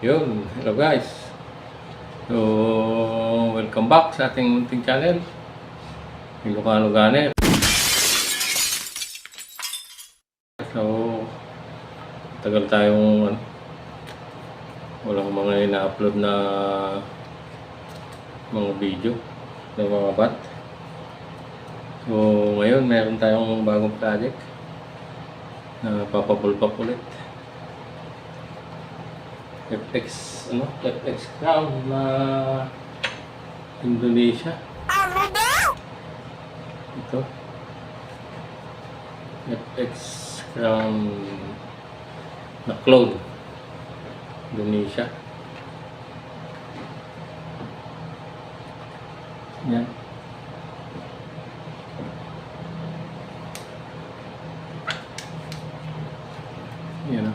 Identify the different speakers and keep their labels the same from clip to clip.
Speaker 1: Yun, hello guys. So, welcome back sa ating munting channel. Ilocano Gunner. So, tagal tayong walang mga ina-upload na mga video ng mga bat. So, ngayon meron tayong bagong project na papabulpak ulit. FX Crown na Indonesia. Ito. FX Crown na clone Indonesia. Yan. Yan o.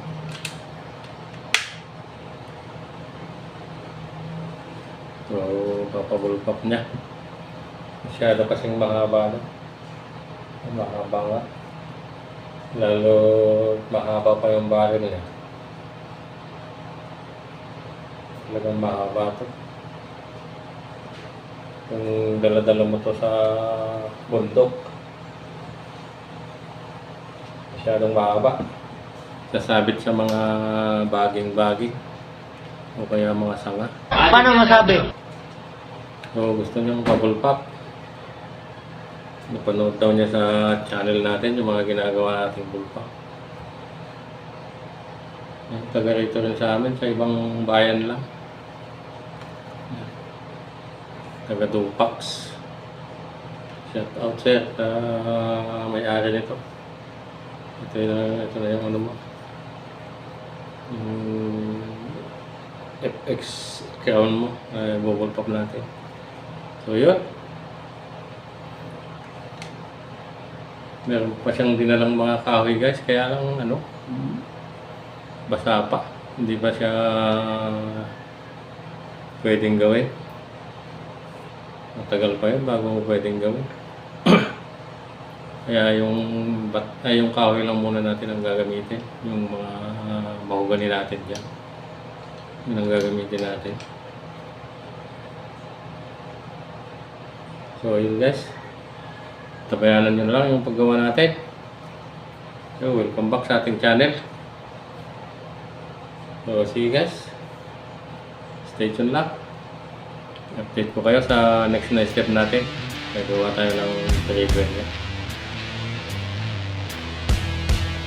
Speaker 1: So, papabulpak niya. Masyado kasing mahaba na. Mahaba nga. Lalo mahaba pa yung baril niya. Talagang mahaba to. Kung dala-dala mo to sa bundok, masyadong mahaba. Sasabit sa mga baging-baging o kaya mga sanga.
Speaker 2: Paano masabi?
Speaker 1: So, gusto niyang pabulpak. Napanood daw niya sa channel natin yung mga ginagawa nating bulpak. Taga rito rin sa amin, sa ibang bayan lang. Taga Dupax. Shout out sir, may-ari nito. Ito na yung ano mo. FX crown mo, bubulpak natin. So yun. Meron pa siyang dinalang mga kahoy guys, kaya lang basa pa. Hindi pa siya pwedeng gawin. Matagal pa yun bago pwedeng gawin. Kaya yung kahoy lang muna natin ang gagamitin. Yung mga mahogani natin dyan. Yun ang gagamitin natin. So yun guys. Tabayanan nyo na lang yung paggawa natin. So welcome back sa ating channel. So see you guys. Stay tuned lang. Update ko kayo sa next na step natin. Gagawa tayo ng trigger niya.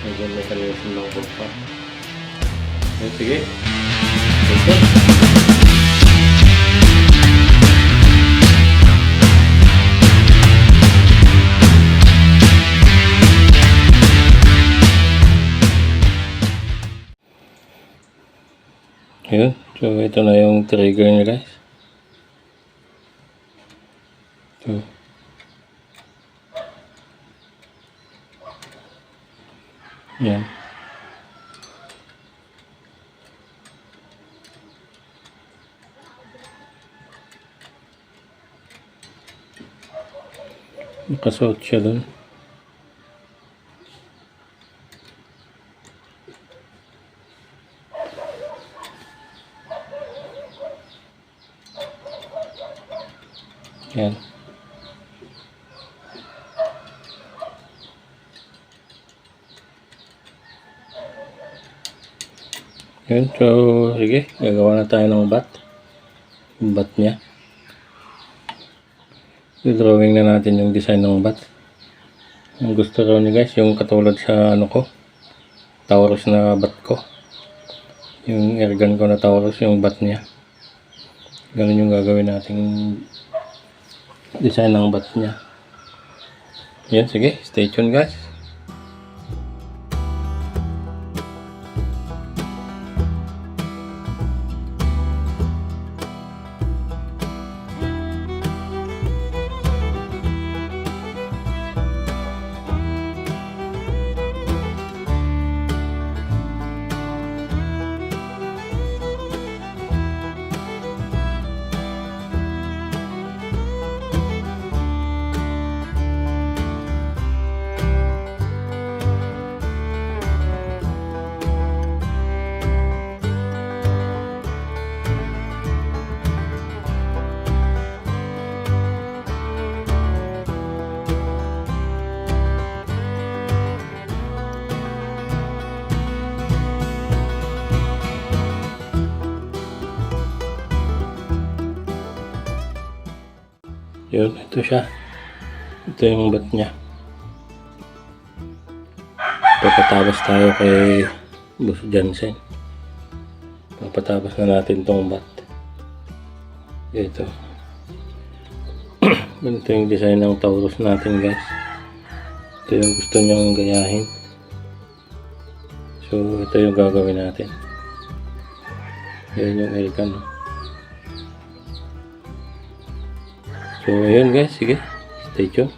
Speaker 1: Medyo mechanism ng bulpak. Okay, sige. Okay. Yun. So, ito na yung trigger niya guys. Ito. Yan. Nakasuot siya dun. Yan. Yun, so sige, gagawa na tayo ng bat. Yung bat niya. I-drawing na natin yung design ng bat. Ang gusto raw niya guys, yung katulad sa ano ko, Taurus na bat ko. Yung airgun ko na Taurus, yung bat niya. Ganun yung gagawin nating design ng bat niya. Yan, sige, stay tuned guys. Yun, ito siya. Ito yung bat niya. Papatapos tayo kay Boss Jansen. Papatapos na natin tong bat. Ito. Ganito yung design ng Taurus natin, guys. Ito yung gusto niyang gayahin. So, ito yung gagawin natin. Yan yung Elkan. So, ayun guys. Sige. Stay tuned.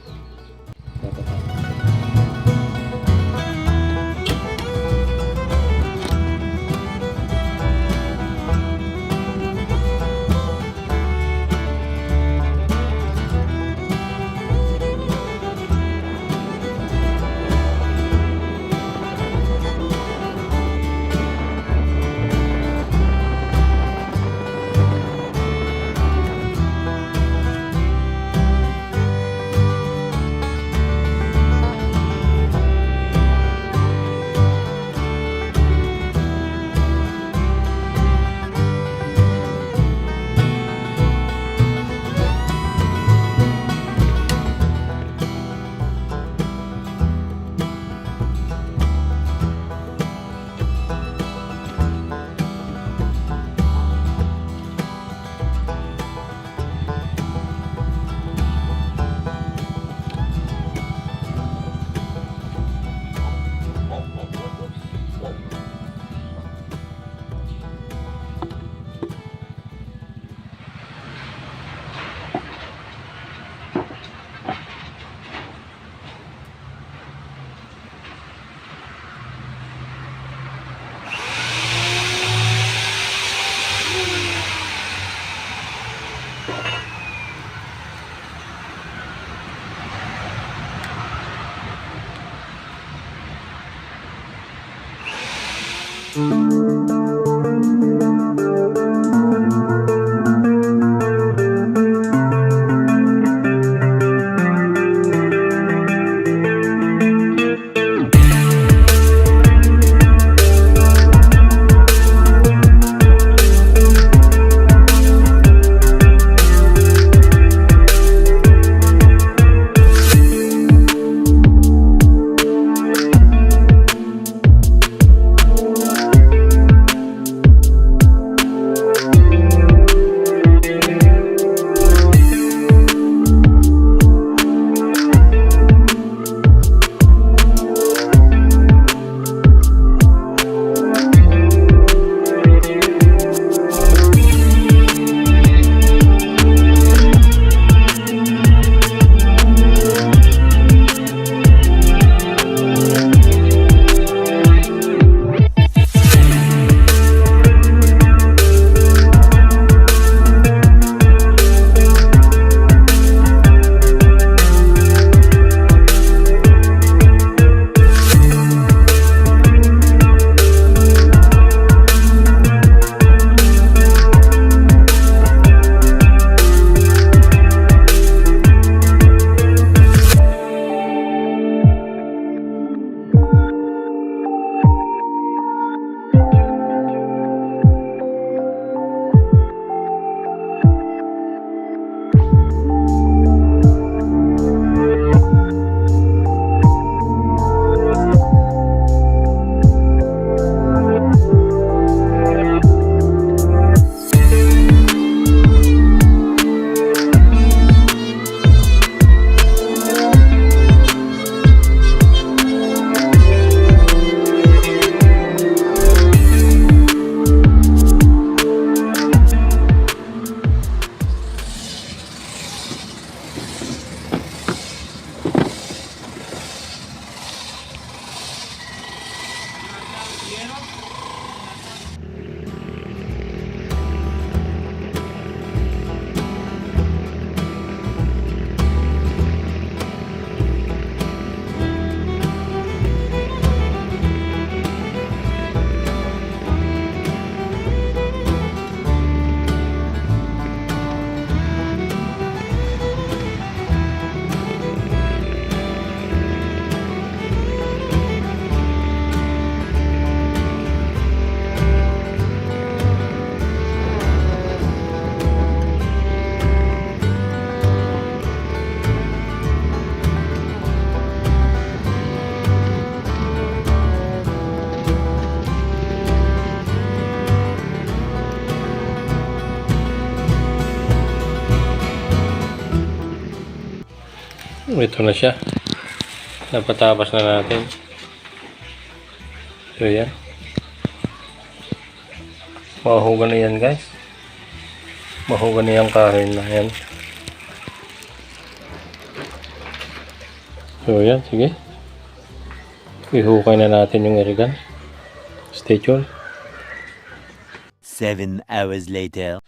Speaker 1: Ito na siya. Napatapas na natin. So yan. Mahugan na yan guys. Mahugan na yung kain na yan. So yan, sige. Ihukay na natin yung irigan. Stay tuned.
Speaker 2: 7 hours later.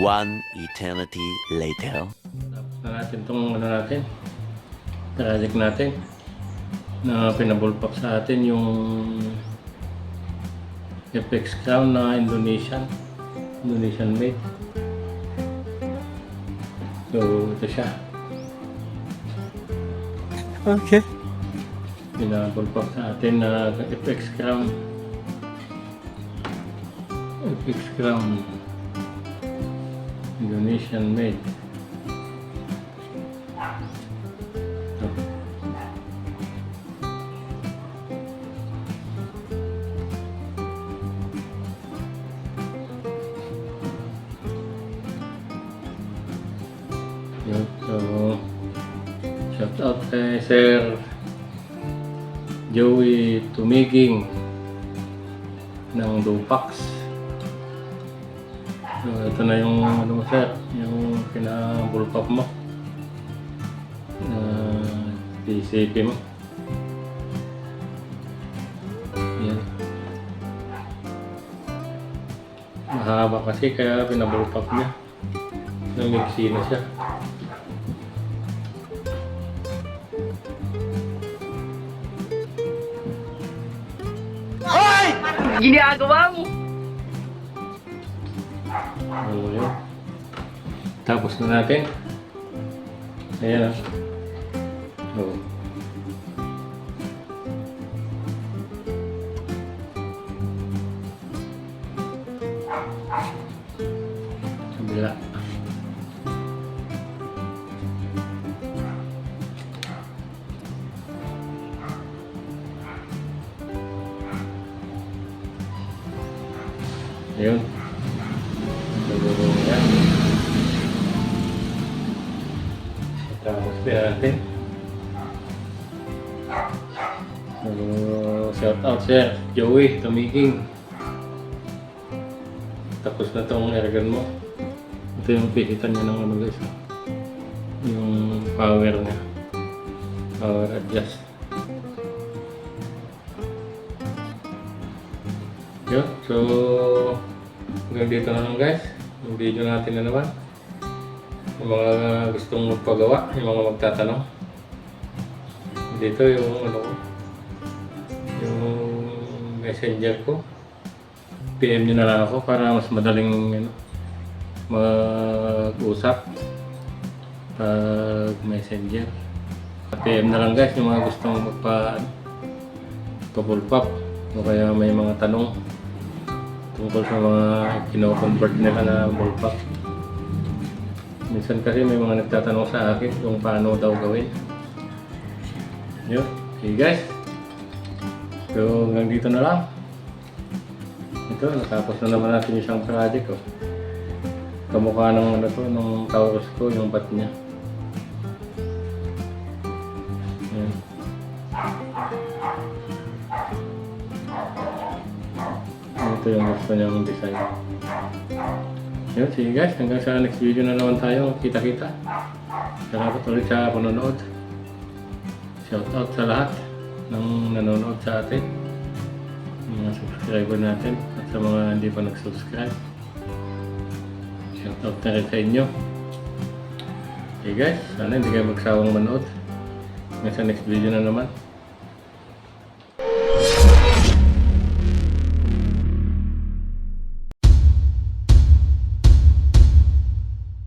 Speaker 2: One eternity later.
Speaker 1: Tapos na natin itong natin. Project natin. Na pinabulpak sa atin yung FX Crown na Indonesian made. So ito siya.
Speaker 2: Okay.
Speaker 1: Pinabulpak sa atin na FX Crown. Indonesian made. Ito. So, shout out kay Sir Joey Tumiging ng Dupax. So, ito na yung ano mo sir, yung pinabulpak mo na PCP mo. Yan. Mahaba kasi kaya pinabulpak niya. Namigsi na siya.
Speaker 3: Hoy! Ginagawa mo!
Speaker 1: Ano yun? Tapos na natin. Ayan. Oh. natin. So, shout out sir, Joey, Tumiging. Tapos na tong airgun mo. Ito yung pihitan niya ng ano guys. Yung power niya. Power adjust. Yun, so hanggang dito na lang guys. Yung video natin na naman. Yung mga gustong magpagawa, yung mga magtatanong. Dito yung ano ko. Yung messenger ko. PM nyo na lang ako para mas madaling ano, mag-usap pag messenger. PM na lang guys yung mga gustong magpa-bullpop o kaya may mga tanong tungkol sa mga kino-convert nila na bullpop. Minsan kasi may mga nagtatanong sa akin kung paano daw gawin. Yun, okay guys. So hanggang dito na lang. Ito, natapos na naman natin yung isang project ko. Kamukha ng ano to, ng Taurus ko, yung bat niya. Ayan. Ito yung gusto niyang design. Yun, sige guys, hanggang sa next video na naman tayo. Kita-kita. Salamat ulit sa panonood. Shoutout sa lahat ng nanonood sa atin. Mga subscriber natin at sa mga hindi pa nag-subscribe. Shoutout na rin sa inyo. Okay guys, sana hindi kayo magsawang manood. Hanggang sa next video na naman.